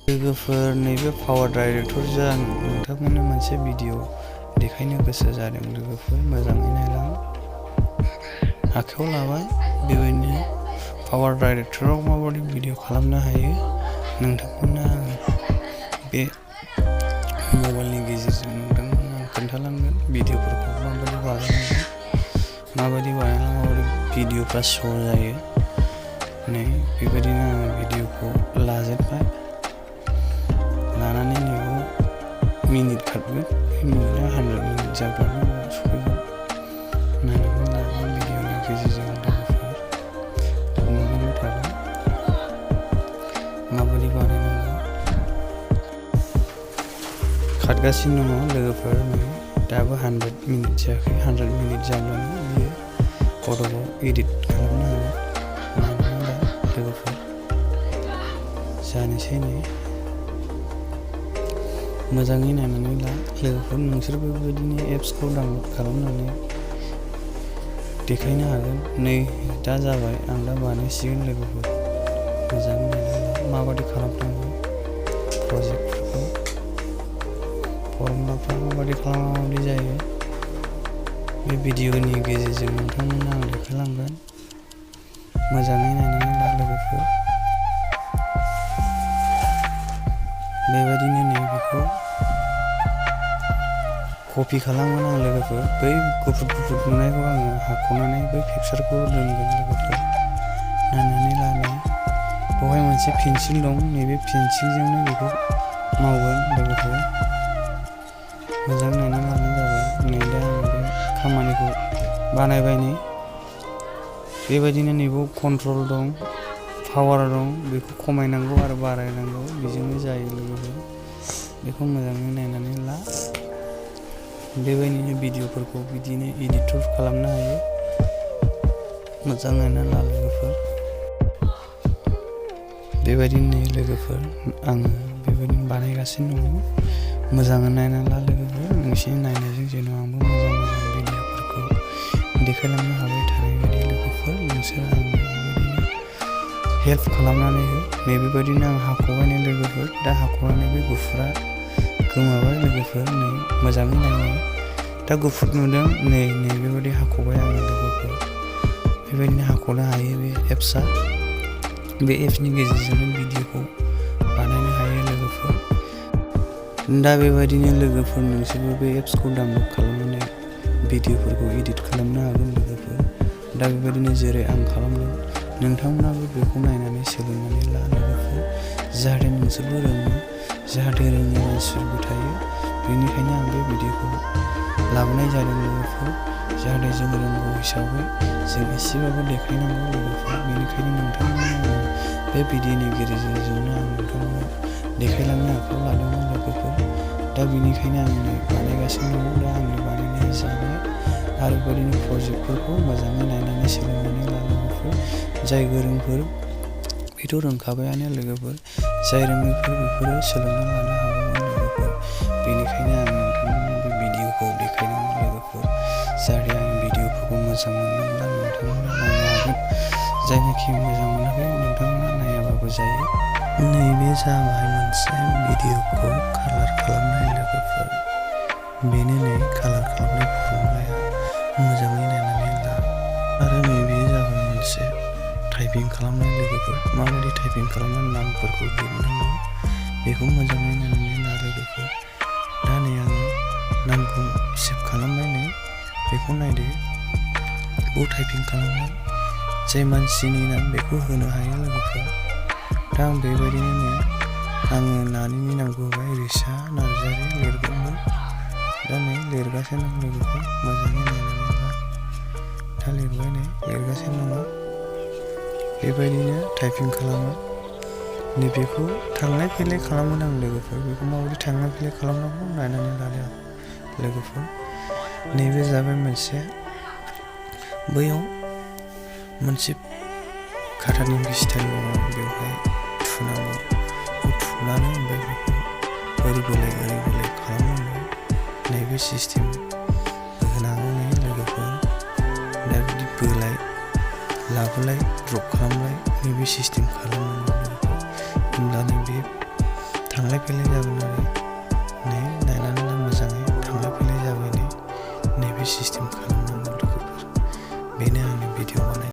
लोगोफोर नैबे पावार डाइरेक्टरजों आं नोंथांमोननो मोनसे भिडिअ देखायनो गोसो जादों। लोगोफोर मोजाङै नायलां। आखायाव लाबाय बेबायदिनो पावार डाइरेक्टराव माबायदि भिडिअ खालामनो हायो नोंथांमोननो आङो बे मबाइलनि गेजेरजों नोंथांमोननो आं खोन्थालांगोन। भिडिअफोरखौ माबायदि बानायनांगौ, माबायदि बानायब्ला माबायदि भिडिअफ्रा श' जायो। नै बेबायदिनो आङो भिडिअखौ लाजोबबाय। लानानै नैबेयाव मिनिट खारगोन। बे मिनिटआ 100 मिनिट जाब्लानो सफैगोन। नायनानै लागोन भिडिअनि गेजेरजों लोगोफोर नुनो थागोन माबायदि बानायनांगौ। खारगासिनो दङ लोगोफोर। नै दाबो 100 मिनिट जायाखै। 100 मिनिट जाब्लानो बियो फट'खौ एडिट खालामनो हागोन। नायनानै ला लोगोफोर जानोसै। नै मोजाङै नायनानै ला लोगोफोर। नोंसोरबो बेबायदिनो एप्सखौ डाउनलड खालामनानै देखायनो हागोन। नै दा जाबाय, आं दा बानायसिगोन लोगोफोर। मोजाङै नायनानै ला माबायदि खालामनांगौ प्रजेक्टफोरखौ, फर्मुलाफ्रा माबायदि खालामबा माबायदि जायो। बे भिडिअनि गेजेरजों नोंथांमोननो आं देखायलांगोन। मोजाङै नायनानै ला लोगोफोर। बेबायदिनो नै बेखौ कपि खालामगोन आं लोगोफोर। बै गुफुर नुनायखौ आङो हाख'नानै बै पिक्सारखौ दोनगोन लोगोफोर। नायनानै ला नै बेवहाय मोनसे पेन्सिल दं। नैबे पेन्सिलजोंनो बेखौ मावगोन लोगोफोर। मोजां नायनानै लानाय जाबाय। नै दा आं बे खामानिखौ बानायबाय। नै बेबायदिनो नैबाव कन्ट्रल दं, पावार दं। बेखौ खमायनांगौ आरो बारायनांगौ, बेजोंनो जायो लोगोफोर। बेखौ मोजाङै नायनानै ला। बेबायदिनो भिडिअफोरखौ बिदिनो एडिटर खालामनो हायो। मोजां नायनानै ला लोगोफोर। बेबायदिनो लोगोफोर आङो बेबायदिनो बानायगासिनो दङ। मोजाङै नायनानै ला लोगोफोर। नोंसिनि नायनायजों जेन' आंबो मोजां भिडिअफोरखौ देखायलांनो हाबाय थानाय बायदि लोगोफोर नोंसोर आंनो बेबायदिनो हेल्प खालामनानै हो। नैबेबायदिनो आं हाख'बाय लोगोफोर। दा हाख'नानै बे गुफुरा गोमाबाय लोगोफोर। नै मोजाङै नायनाय। दा गुफुर नुदों। नै बेबायदि हाख'बाय आङो लोगोफोर। बेबायदिनो हाख'नो हायो बे एप्सआ। बे एप्सनि गेजेरजोंनो भिडिअखौ बानायनो हायो लोगोफोर। दा बेबायदिनो लोगोफोर नोंसोरबो बे एप्सखौ डाउनलड खालामनानै भिडिअफोरखौ एडिट खालामनो हागोन लोगोफोर। दा बेबायदिनो जेरै आं खालामदों नोंथांमोनाबो बेखौ नायनानै सोलोंनानै ला लोगोफोर। जाहाथे नोंसोरबो रोङो, जाहाथे रोङि मानसिफोरबो थायो। बेनिखायनो आं बे भिडिअखौ लाबोनाय जादों लोगोफोर। जाहाथे जों रोंगौ हिसाबै जों एसेबाबो देखायनांगौ लोगोफोर। बेनिखायनो नोंथांमोना बे भिडिअनि गेजेरजोंनो आं नोंथांमोननो देखायलांनो आखायाव लादोंमोन लोगोफोर। दा बेनिखायनो आं बानायगासिनो दङ। दा आंनि बानायनाया जाबाय। आरो बेबायदिनो प्रजेक्टफोरखौ मोजाङै नायनानै सोलोंनानै ला लोगोफोर। जाय गोरोंफोर बेथ' रोंखाबायानो लोगोफोर। जाय रोङैफोर बेफोरो सोलोंना लानो हागौमोन लोगोफोर। बेनिखायनो आं नोंथांमोननो बे भिडिअखौ देखायदों लोगोफोर। जाहाथे आं भिडिअफोरखौ मोजां मोनदोंब्ला नोंथांमोना नायनो हागोन। जायनाखि मोजां मोनाखै नोंथांमोना नायाबाबो जायो। नैबे जाबाय मोनसे भिडिअखौ कालार खालामनाय लोगोफोर। बेनो नै कालार खालामनाय फर्मुलाया। मोजाङै नायनानै ला। आरो नैबे जाबाय मोनसे टाइपिं खालामनाय लोगोफोर। माबायदि टाइपिं खालामनानै नामफोरखौ लिरनांगौ बेखौ मोजाङै नायनानै ला लोगोफोर। दा नै आङो नामखौ सेभ खालामबाय। नै बेखौ नायदो। बेखौ टाइपिं खालामबाय। जाय मानसिनि नाम बेखौ होनो हायो लोगोफोर। दा आं बेबायदिनो नै आङो नानिनि नामखौ होबाय रिसा नार्जारि लिरगोनबो। दा नै लिरगासिनो दं लोगोफोर। मोजाङै नायनानै ला। दा लिरबाय। नै लिरगासिनो दङ। बेबायदिनो टाइपिं खालामो। नैबेखौ थांलाय फैलाय खालामगोन आं लोगोफोर। बेखौ माबायदि थांलाय फैलाय खालामनांगौ नायनानै लादो लोगोफोर। नैबे जाबाय मोनसे। बैयाव मोनसे खाथानि स्टाइल दङ। बेवहाय थुनांगौ। बेखौ थुनानै ओमफ्राय बेखौ ओरै बोलाय खालामनांगौ। नैबे सिस्टेम होनांगौ नै लोगोफोर। दा बिदि बोलाय लाबोलाय ड्रप खालामलाय नैबे सिस्टेम खालामनांगौ लोगोफोर। होमब्लानो बे थांलाय फैलाय जागोन आरो नै नायनानै ला मोजाङै थांलाय फैलाय जाबाय नै नैबे सिस्टेम खालामनांगौ लोगोफोर बेनो आंनि